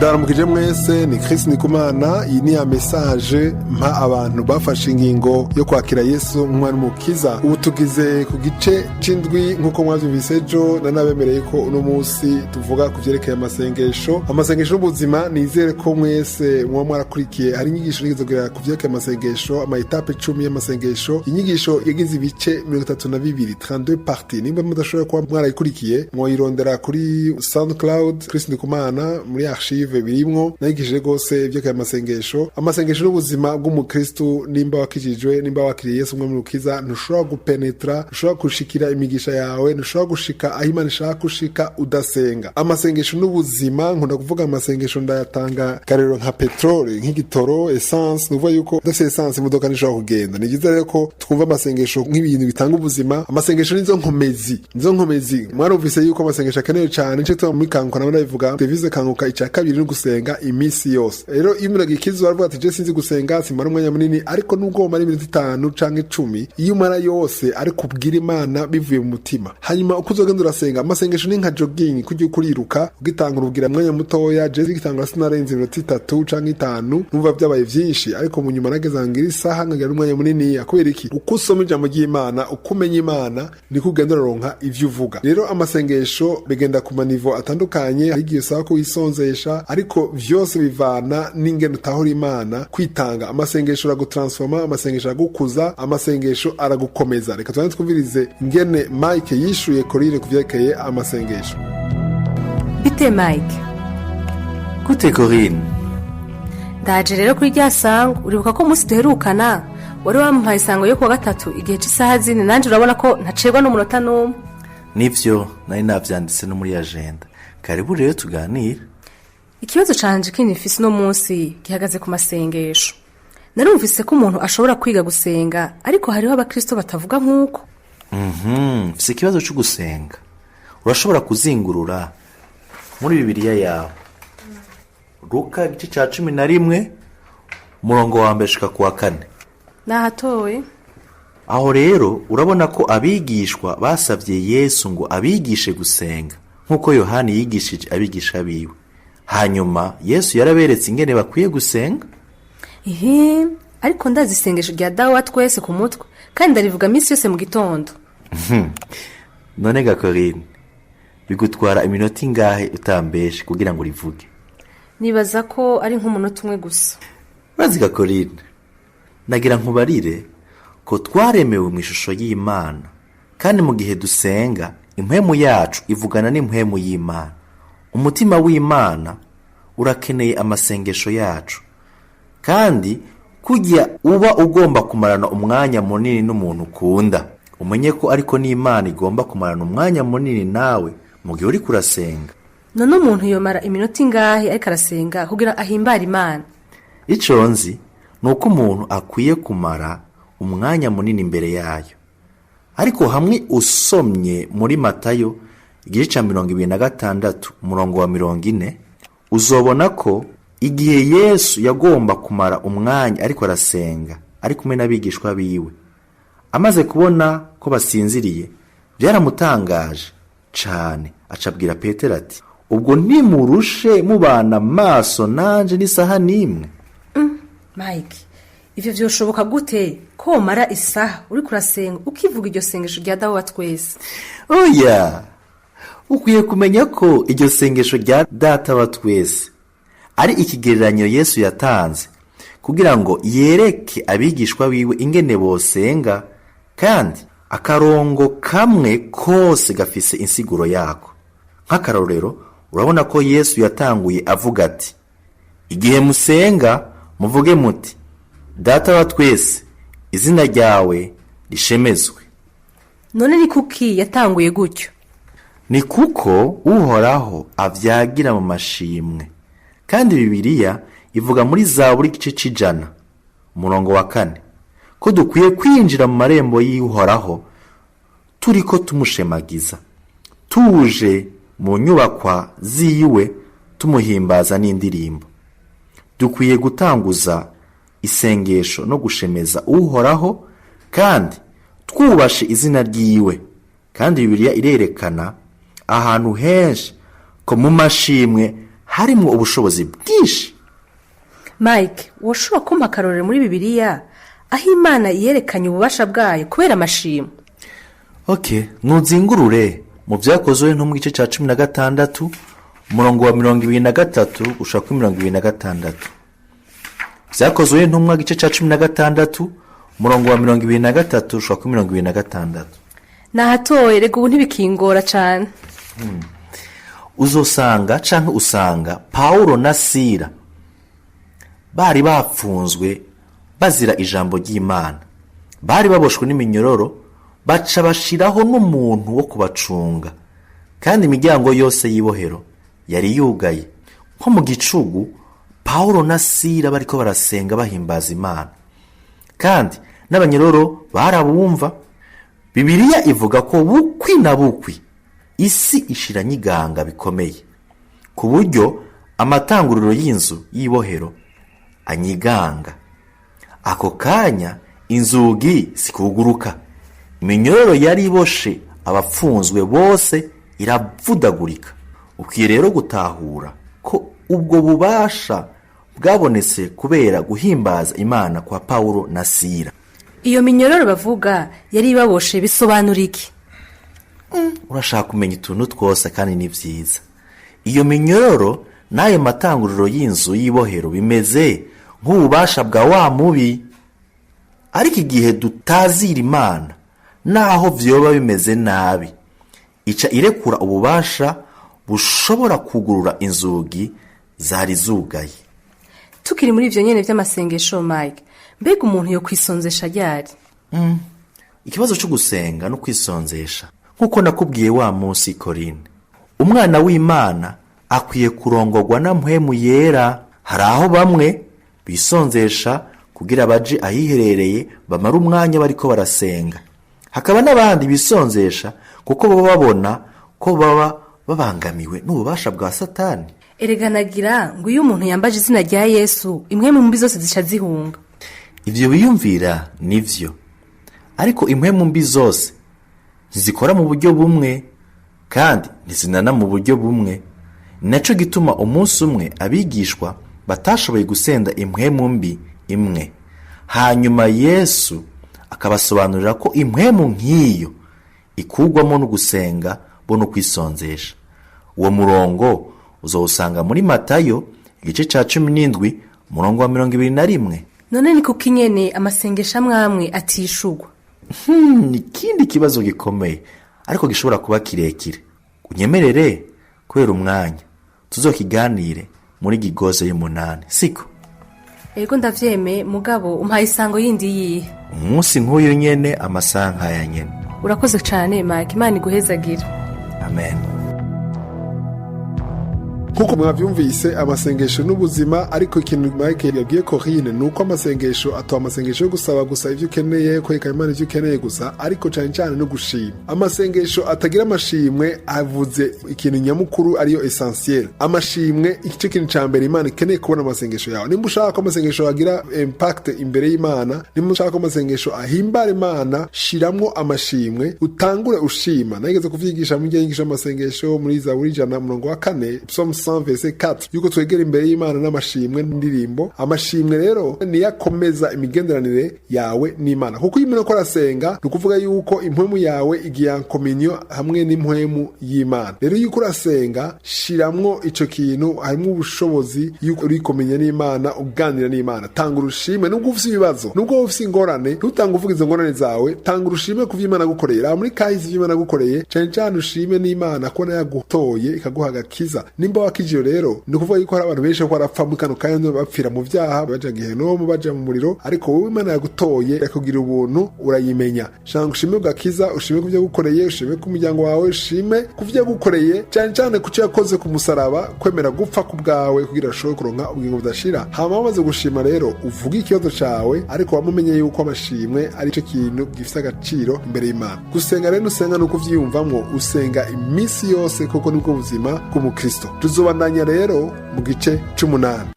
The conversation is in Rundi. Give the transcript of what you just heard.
Ndaramukije mwese, ni Chris Ndikumana. Iyi ni ya message mpa abantu bafashe ingingo yo kwakira Yesu nk'umwami mukiza. Ubu tugize ku gice c'indwi. Nk'uko mwavyumvise ejo, nanabemereye ko uno munsi tuvuga ku vyerekeye amasengesho, amasengesho n'ubuzima. Nizere ko mwese muba mwarakurikiye. Hari inyigisho nigeze kugira ku vyerekeye amasengesho, ama étapes 10 y'amasengesho. Inyigisho yagize ibice 32, 32 parties. Nimba mudashoboye kuba mwarayikurikiye, mwoyirondera kuri SoundCloud, Chris Ndikumana, muri archive birimwo. Nayigishije rwose ivyerekeye amasengesho, amasengesho n'ubuzima bw'umukristu. Nimba wakijijwe, nimba wakiriye Yesu umwami mukiza, ntushobora gupenetra, ntushobora gushikira imigisha yawe, ntushobora gushika aho Imana ishaka gushika udasenga. Amasengesho n'ubuzima. Nkunda kuvuga amasengesho, ndayatanga karero nka petrole, nk'igitoro, essence. Nuvuga yuko udafise essence imodoka ntishobora kugenda. Ni byiza rero ko twumva amasengesho nk'ibintu bitanga ubuzima. Amasengesho nizo nkomezi, nizo nkomezi. Mwarumvise yuko amasengesho akenewe cane. Nico tuba muri Kanguka nabo ndabivuga, devise Kanguka ica kabiri no gusenga iminsi yose. Rero iyo umuntu agikizwa aravuga ati: "Je sinzi gusenga, simara umwanya munini." Ariko nubwo womara iminota 5 canke 10, iyo umara yose ariko ubwira Imana bivuye mu mutima, hanyuma uko uzogenda urasenga. Amasengesho ni nka jogging, kujya ukuriruka, ugitangura ubwira umwanya mutoya. Je gitangura sinarenze iminota 3 canke 5, numva byabaye vyinshi, ariko mu nyuma nageze ngira isaha, nkagira umwanya munini. Kubera iki? Uko usoma ijambo ry'Imana, uko umenya Imana, niko ugenda uraronka ivyo uvuga. Rero amasengesho bigenda ku ma niveaux atandukanye. Hari igihe usaba ko wisonzesha, ariko vyose bivana n'ingene utahura Imana. Kwitanga, amasengesho aragutransforma, amasengesho aragukuza, amasengesho aragukomeza. Reka tubanze twumvirize ingene Mike yishuye Korine ku vyerekeye amasengesho. Bite Mike? Gute Corinne? Ndaje rero kuri rya sango. Uribuka ko umunsi duherukana wari wamuhaye isango yo kuwa gatatu igihe cy'isaha 4? Nanjye urabona ko ntacerwa n'umunota n'umwe. Nivyo, nari navyanditse no muri agenda. Karibu rero tuganire. Ikibazo canje kindi mfise uno munsi gihagaze ku masengesho. Narumvise ko umuntu ashobora kwiga gusenga, ariko hariho abakristo batavuga nk'uko. Mfise ikibazo co gusenga. Urashobora kuzingurura muri Bibiliya yawe Luka igice ca 11, umurongo wa mbere shika ku wa kane. Nahatoye. Aho rero urabona ko abigishwa basabye Yesu ngo abigishe gusenga nk'uko Yohani yigishije abigisha biwe. Hanyuma Yesu yaraberetse ingene bakwiye gusenga. Ihe, ariko ndazi isengesho rya Dawe wa twese ku mutwe, kandi ndarivuga minsi yose mu gitondo. None ga Corinne, bigutwara iminota ingahe utambeshe kugira ngo urivuge? Nibaza ko ari nk'umunota umwe gusa. Urazi ga Corinne, nagira nkubarire ko twaremewe mu ishusho y'Imana, kandi mu gihe dusenga impwemu yacu ivugana n'impwemu y'Imana. Umutima w'Imana urakeneye amasengesho yacu. Kandi kujya uba ugomba kumarana umwanya munini n'umuntu ukunda, umenye ko ariko n'Imana igomba kumarana umwanya munini nawe mu gihe uri kurasenga. None umuntu yomara iminota ingahe ariko arasenga kugira ahimbare Imana? Ico nzi ni uko umuntu akwiye kumara umwanya munini imbere yayo. Ariko hamwe usomye muri Matayo igice ca 26, umurongo wa 40, uzobona ko igihe Yesu yagomba kumara umwanya ariko arasenga ari kumwe n'abigishwa biwe, amaze kubona ko basinziriye byaramutangaje cane, acabwira Petero ati: "Ubwo ntimurushe mubana maso nanje n'isaha n'imwe?" Mike, ivyo vyoshoboka gute ko womara isaha uriko urasenga, ukivuga iryo sengesho rya Dawe wa twese? Oya, ukwiye kumenya ko iryo sengesho rya Data wa twese ari ikigereranyo Yesu yatanze kugira ngo yereke abigishwa biwe ingene bosenga, kandi akarongo kamwe kose gafise insiguro yako. Nk'akarorero, urabona ko Yesu yatanguye avuga ati: "Igihe musenga muvuge muti: Data wa twese, izina ryawe rishemezwe." None ni kuki yatanguye gutyo? Ni kuko Uhoraho avyagira mu mashimwe. Kandi Bibiliya ivuga muri Zaburi igice c'100, umurongo wa 4, ko dukwiye kwinjira mu marembo y'Uhoraho turiko tumushemagiza, tuje mu nyubakwa ziwe tumuhimbaza n'indirimbo. Dukwiye gutanguza isengesho no gushemeza Uhoraho kandi twubashe izina ryiwe. Kandi Bibiliya irerekana ahantu henshi ko mu mashimwe Harimo ubushobozi bwinshi. Mike, woshobora kumpa akarorero muri Bibiliya aho Imana yerekanye ububasha bwayo kubera amashimwe? Ok, nuzingurure mu Byakozwe no mu gice cya 16, umurongo wa 23 ushaka kuri 26. Byakozwe n'Intumwa, igice cya 16, umurongo wa 23 ushaka kuri 26. Nahatoye. Rega ubu ntibikingora cyane. Uzosanga cyangwa usanga Pawulo na Sira bari bapfunzwe bazira ijambo ry'Imana. Bari baboshwe n'iminyuroro, baca bashiraho n'umuntu wo kubacunga, kandi imiryango yose y'ibohero yari yugaye. Nko mu gicugu, Pawulo na Sira bariko barasenga bahimbaza Imana, kandi n'abanyororo barabumva. Bibiliya ivuga ko bukwi na bukwi isi ishiranyiganga bikomeye, ku buryo amatanguriro y'inzu y'ibohero anyiganga. Ako kanya inzugi zikuguruka, iminyororo yari iboshe abapfunzwe bose iravudagurika. Ukwiye rero gutahura ko ubwo bubasha bwabonetse kubera guhimbaza Imana kwa Pawulo na Sira. Iyo minyororo bavuga yari ibaboshe bisobanura iki? Urashaka kumenya utuntu twose, kandi ni byiza. Iyo minyororo n'ayo matanguriro y'inzu y'ibohero bimeze nk'ububasha bwa wa mubi. Ariko igihe dutazira Imana, naho vyoba bimeze nabi, ica irekura ububasha bushobora kugurura inzugi zari zugaye. Tukiri muri ibyo nyine by'amasengesho, Mike, mbega umuntu yo kwisonzesha ryari? Ikibazo cyo gusenga no kwisonzesha, nk'uko nakubwiye wa munsi, Korine, umwana w'Imana akwiye kurongorwa na Mpwemu Yera. Hari aho bamwe bisonzesha kugira baje ahiherereye bamara umwanya bariko barasenga, hakaba n'abandi bisonzesha kuko baba babona ko baba babangamiwe n'ububasha bwa Satani. Erega nagira ngo iyo umuntu yambaje izina rya Yesu, impwemu mbi zose zica zihunga. Ibyo wiyumvira nibyo, ariko impwemu mbi zose ntizikora mu buryo bumwe kandi ntizinana mu buryo bumwe. Ni nacyo gituma umunsi umwe abigishwa batashoboye gusenda impwemu mbi imwe, hanyuma Yesu akabasobanurira ko impwemu nk'iyo ikugwamo no gusenga bo no kwisonzesha. Uwo murongo uzawusanga muri Matayo, igice cya 17, umurongo wa 21. None ni kuko inyene amasengesho amwe amwe atishugwa? Ni ikindi kibazo gikomeye, ariko gishobora kuba kirekire. Unyemerere, kubera umwanya, tuzokiganire muri gigoze y'umunani, siko? Ego, ndavyemeye. Mugabo umpaye isango yindi yihe? Umunsi nk'uyu nyene, amasaha nk'aya nyene. Urakoze cane, Mike. Imana iguhezagira. Amen. Nk'uko mwabyumvise, amasengesho n'ubuzima. Ariko ikintu Mike yabwiye Corine ni uko amasengesho atoba amasengesho yo gusaba gusa ibyo ukeneye, kwereka Imana ibyo ukeneye gusa, ariko cyane cyane no gushima. Amasengesho atagira amashimwe avuze ikintu nyamukuru ariyo essentiel, amashimwe. Igice kintu cya mbere Imana ikeneye kubona amasengesho yawe. Nimba ushaka ko amasengesho agira impact imbere y'Imana, nimba ushaka ko amasengesho ahimbara Imana, shiramwo amashimwe, utangure ushima. Nageze kuvyigisha mu nyigisho y'amasengesho muri Zaburi 100 umurongo wa 4, Psalm 100 verset 4, yuko twegera imbere y'Imana n'amashimwe n'indirimbo. Amashimwe rero niyo akomeza imigenderanire yawe n'Imana, kuko iyo umuntu ariko arasenga, ni ukuvuga yuko impwemu yawe igiye en communion hamwe n'impwemu y'Imana. Rero iyo uko urasenga, shiramwo ico kintu, harimo ubushobozi yuko uri kumenya n'Imana, uganira n'Imana. Tanga urushime nubwo ufise ibibazo, nubwo ufise ingorane. Ntutanga uvuga izo ngorane zawe, tanga urushime ku vy'Imana gukoreye. Raba muri kahise ivy'Imana gukoreye, cane cane ushime n'Imana kubona yagutoye ikaguha agakiza. Nimba wakijije rero, ni ukuvuga yuko hari abantu benshi ko barapfa muri kano kanya, bapfira mu vyaha, baja gehenomu, baja mu muriro, ariko wowe Imana yagutoye, yakugira ubuntu, urayimenya. Shanga ushime gakiza, ushime ku vyo yagukoreye, ushime ku muryango wawe, ushime ku vyo yagukoreye, cane cane ku cyo yakoze ku musaraba, kwemera gupfa ku bwawe kugira ushobore kuronka ubugingo budashira. Hama wamaze gushima rero, uvuge ikibazo cawe, ariko wamumenye yuko amashimwe ari cyo kintu gifise agaciro imbere y'Imana. Gusenga rero, usenga nuko uvyiyumvamwo, usenga iminsi yose, kuko nibwo buzima bw'umukristo. Tuzobandanya rero mu gice c'umunani.